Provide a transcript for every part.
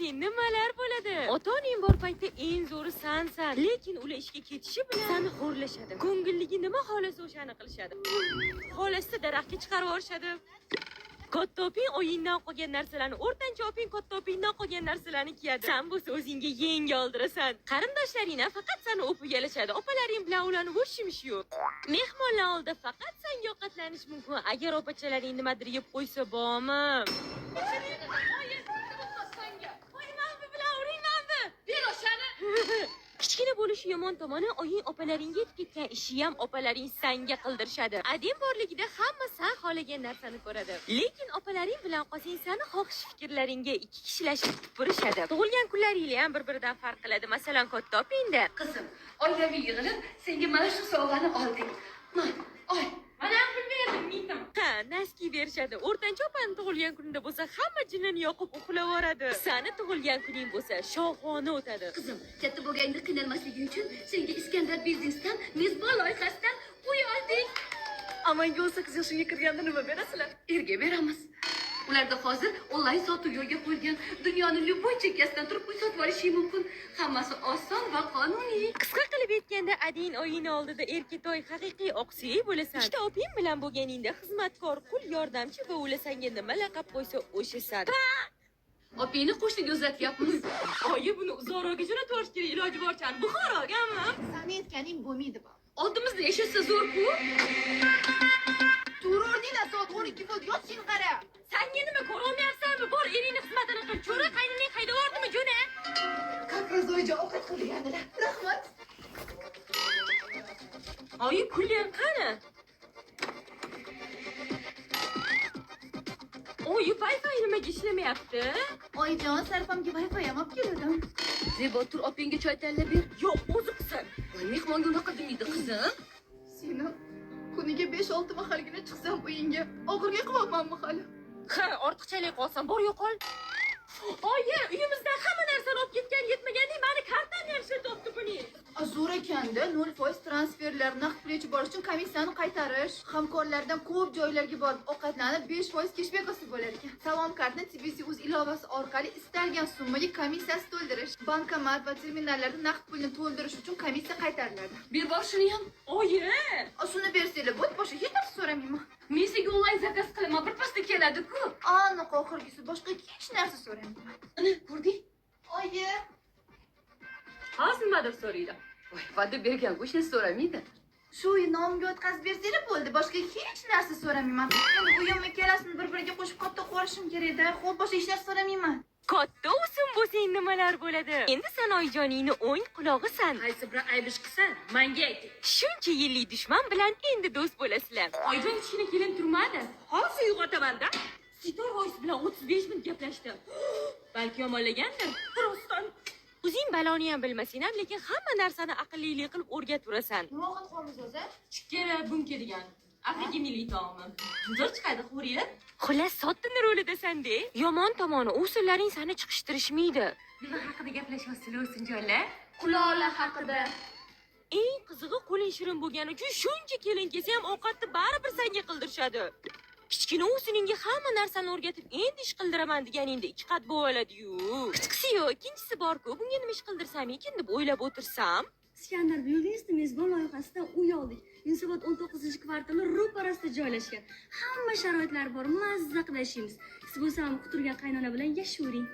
bo'lsang nimalar bo'ladi? Ota-onang bor paytda eng zo'ri sansan, lekin ular ishga ketishi bilan seni xo'rlashadi. Ko'ngilligi nima xohlasa o'shani qilishadi. Xohlasa daraxtga chiqarib yuborishadi. Katta oping oyingdan qolgan narsalarni, o'rtancha oping katta opingdan qolgan narsalarni kiyadi. San bo'lsa o'zingga yenga oldirasan. Qarindoshlaring ham faqat seni o'pib yalashadi. Opalaring bilan ularni o'shimish yo'q. Mehmonlar oldida faqat sanga ovqatlanish mumkin. Agar opachalaring nimadir yeb qo'ysa bormi? Voy, manbi bilan uring manbi. Ber o'shani. Kichkina bo'lishi yomon tomoni oying opalaringga yetib ketgan ishi ham opalaring sanga qildirishadi. Ading borligida hamma san xohlagan narsani ko'radi. Lekin opalaring bilan qolsang sani xohish fikrlaringga ikki kishilashib tupurishadi. Tug'ilgan kunlaringlar ham bir-biridan farq qiladi. Masalan, katta opingda Qizim, oilaviy yig'ilib senga mana shu sovg'ani oldik. Ma, oy. Mana pul berdim, yetim. Ha, naski berishadi. O'rtancha opani tug'ilgan kunida bo'lsa hamma jinnini yoqib uxlab yuboradi. Sani tug'ilgan kuning bo'lsa shohona o'tadi. Qizim, katta bo'lganingda qiynalmasliging uchun senga Iskandar biznesdan mezbon loyihasidan uy oldik. Amanga 18 yoshimga kirganda nima berasizlar? Erga beramiz. Ularda hozir onlayn sotuv yo'lga qo'yilgan. Dunyoni любой chekkasidan turib uy sotib olishing mumkin. Hammasi oson va qonuniy. Qisqa qilib aytganda, ading oying oldida erkatoy haqiqiy oqsuyak bo'lasan. Ikkita oping bilan bo'lganingda xizmatkor, qul, yordamchi va ular senga nima laqab qo'ysa o'shasan. Opingni qo'shniga uzatyapmiz. Oyi, buni uzoqroqga jo'natib yuborish kerak, iloji boricha. Buxorogami? Sani aytganing bo'lmaydi bu. Oldimizda yashasa zo'r-ku. Tur o'rninglar, soat 12 bo'ldi, yotishing qara. Sanga nima ko'rolmayapsanmi? Bor eringni xizmatini qil. Cho'ra qaynining haydab yubordimi, jo'na? Как раз oyijon ovqat qilgandilar. Rahmat. Oyi, kuller qani? Oyi, Wi-Fi nimaga ishlamayapti? Oyijon, sarpamga Wi-Fi ham olib keldim. Zebo, tur opingga choy tayyorlab ber. Yo'q, o'zi qilsin. Voy, mehmonga unaqa demaydi qizim. Seni kuniga 5-6 mahalgina chiqsam uyingga, og'irga qilyapmanmi hali? Ha, ortiqchalik qolsam, bor yo'qol. Oyi, uyimizdan hamma narsani olib ketgan, yetmagandek mani kartamni ham ishlatyapti buning. A, zo'r ekanda, 0% transferlar, naqd pul yechib borish uchun komissiyani qaytarish, hamkorlardan ko'p joylarga borib ovqatlanib 5% keshbek olsa bo'lar ekan. Salom kartni TBC uz ilovasi orqali istalgan summaga komissiyasi to'ldirish, bankomat va terminallarda naqd pulni to'ldirish uchun komissiya qaytariladi. Ber bor shuni ham. Oyi, A, shuni bersanglar bo'ldi, boshqa hech narsa so'ramayman. Men senga onlayn zakaz qilaman, birpasda keladi-ku. Aniq oxirgisi, boshqa hech narsa so'ramayman. Ana, ko'rding? Oyi, hozir nimadir so'raydi. Voy, va'da bergan hech narsa so'ramaydi. Shu uy nomimga o'tkazib bersanglar bo'ldi, boshqa hech narsa so'ramayman. Endi uyim ikkalasini bir-biriga qo'shib katta qilishim kerak-da. Xo'p, boshqa hech narsa so'ramayman. Katta o'sim bo'lsang nimalar bo'ladi? Endi san oyijoningni o'ng qulog'isan. Qaysi bir ayb ish qilsa, menga ayting. Shuncha yillik dushman bilan endi do'st bo'lasizlar. Oyijon kichkina kelin turmadi. Hozir uyg'otaman-da. Sitor voice bilan 35 minut gaplashdi. Balki yomonlagandir. Rostdan. O'zing baloni ham bilmasang ham, lekin hamma narsani aqllilik qilib o'rgataverasan. Nima ovqat qilyapmiz o'zi? Chikkara bunka degan Afrika milliy taomi. Zo'r chiqadi, ko'ringlar. Xullas, sottini rolidasan-de. Yomon tomoni, usullaring seni chiqishtirishmaydi. Nima haqida gaplashyapsizlar, o'sinjonlar? Quloqlar haqida. Eng qizig'i qo'ling shirin bo'lgani uchun shuncha kelin kelsa ham ovqatni baribir senga qildirishadi. Kichkina o'siningga hamma narsani o'rgatib endi ish qildiraman deganingda ikki qat bo'lib oladi-yu. Kichkisi yo'q, ikkinchisi bor-ku, bunga nima ish qildirsam ekan deb o'ylab o'tirsam, Iskandar Buildings'ni mezbon loyihasidan uy oldik. Yunusobod 19-kvartali ro'parasida joylashgan. Hamma sharoitlar bor, mazza qilib yashaymiz. Siz bo'lsa ham quturgan qaynona bilan yashayvering.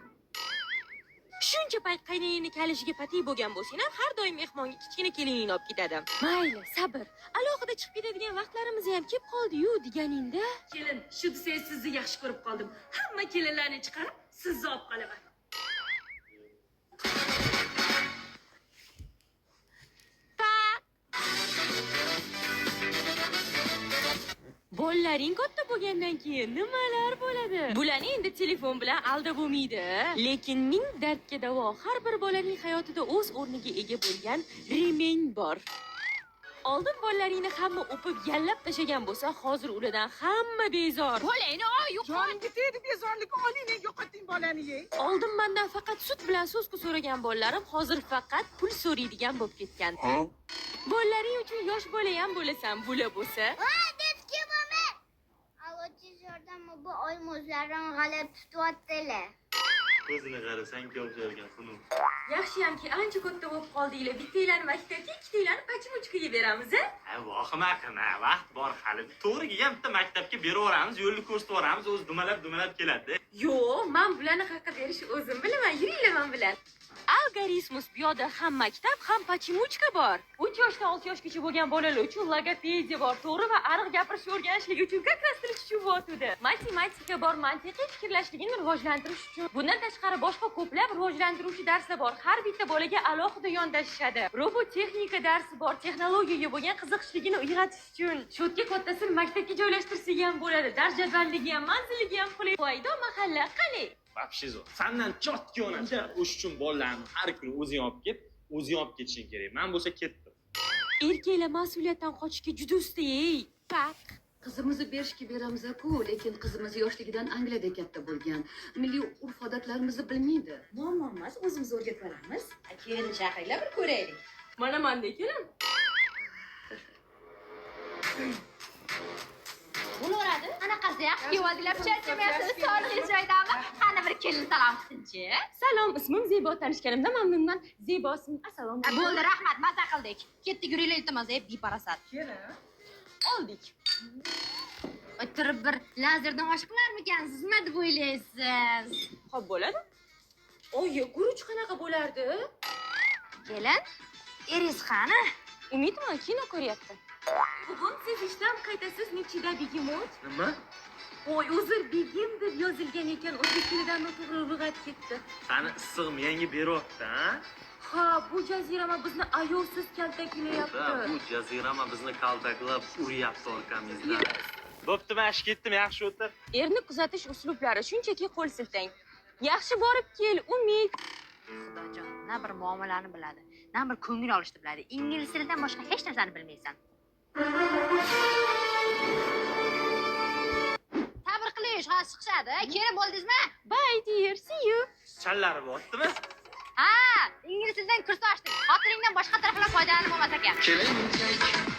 Shuncha payt qaynonangni kalishiga patik bo'lgan bo'lsang ham har doim mehmonga kichkina keliningni olib ketadi. Mayli, sabr. Alohida chiqib ketadigan vaqtlarimiz ham kelib qoldi-yu deganingda, Kelin, shu desangiz sizni yaxshi ko'rib qoldim. Hamma kelinlarni chiqarib, sizni olib qolaman. Bolalaring katta bo'lgandan keyin nimalar bo'ladi? Bularni endi telefon bilan aldab bo'lmaydi. Lekin ming dardga davo har bir bolaning hayotida o'z o'rniga ega bo'lgan remень bor. Oldin bolalaringni hamma o'pib yallab tashagan bo'lsa, hozir ulardan hamma bezor. Bolangni oy yo'qot. Jonimga tegdi bezorlik, oling, yo'qoting bolani yeng. Oldin mendan faqat sut bilan so'zku so'ragan bolalarim hozir faqat pul so'raydigan bo'lib ketgan. Bolalaring uchun yosh bola ham bo'lasan, bular bo'lsa. Detki mama. Alo, tez yordammi bu oy muzlarini g'alab tutyaptilar. Ko'zini qara, sanga o'xsharkan xunuk. Yaxshiyamki, ancha katta bo'lib qoldinglar. Bittanglarni maktabga, ikkitanglarni почемучка ga beramiz, a? Ha, vahima qilma, vaqt bor hali. To'g'ri kelgan bitta maktabga berib yuboramiz, yo'lni ko'rsatib yuboramiz, o'zi dumalab dumalab keladi. Yo'q, men bularni haqqa berishni o'zim bilaman. Yuringlar men bilan. Algoritmus, bu yoqda ham maktab, ham почемучка bor. 3 yoshdan 6 yoshgacha bo'lgan bolalar uchun logopediya bor. To'g'ri va aniq gapirishni o'rganishligi uchun как раз til tushunyotdi. Matematika bor, mantiqiy fikrlashligini rivojlantirish uchun. Bundan tashqari boshqa ko'plab rivojlantiruvchi darslar bor. Har bitta bolaga alohida yondashishadi. Robotexnika darsi bor, texnologiyaga bo'lgan qiziqishligini uyg'otish uchun. Cho'tga kattasini maktabga joylashtirsak ham bo'ladi. Dars jadvalligi ham, manzilligi ham qulay. Voydo mahalla qani? Вообще zo'r. Sandan чётко onasi. O'sha uchun bolalarni har kuni o'zing olib kelib, o'zing olib ketishing kerak. Men bo'lsa ketdim. Erkaklar mas'uliyatdan qochishga juda usta, ey. Paq. Qizimizni berishga beramiz-ku, lekin qizimiz yoshligidan Angliyada katta bo'lgan. Milliy urf-odatlarimizni bilmaydi. Muammo emas, o'zimiz o'rgatib olamiz. Kelin chaqiringlar, bir ko'raylik. Mana manda kelin. Bo'laveradi. Anaqasi yaxshi kelib, charchamayapsiz, sog'lig'ingiz joyidami? Qani bir kelin salom qilsinchi. Salom, ismim Zebo, tanishganimdan mamnunman. Zebo ismim. Assalomu alaykum. Bo'ldi, rahmat, maza qildik. Ketdik, yuringlar, iltimos, ey beparasat. Kelin. Oldik. O'tirib bir lazerdan osh qilarmikansiz? Nima deb o'ylaysiz? Xo'p bo'ladi. Oyi, guruch qanaqa bo'lardi? Kelin, eringiz qani? Umidmi, kino ko'ryapti. Bugun siz ishdan qaytasiz nechida, begemot? Nima? Voy, uzr, begim deb yozilgan ekan, o'zbek tilidan noto'g'ri lug'at ketdi. Sani issiq miyangga beryapti, ha? Ha, bu jazirama bizni ayovsiz kaltaklayapti. Ha, bu jazirama bizni kaltaklab uryapti orqamizdan. Bo'pti, men ishga ketdim, yaxshi o'tir. Erni kuzatish uslublari shunchaki qo'l siltang. Yaxshi borib kel, Umid. Xudojon, na bir muomalani biladi, na bir ko'ngil olishni biladi. Ingliz tilidan boshqa hech narsani bilmaysan. Sabr qilish, hozir chiqishadi. Kelin bo'ldingizmi? Bye dear, see you. Challari botdimi? Ha, ingliz tilidan kurs ochdik. Xotiningdan boshqa taraflar foydalanib bo'lmas ekan. Kelinchak.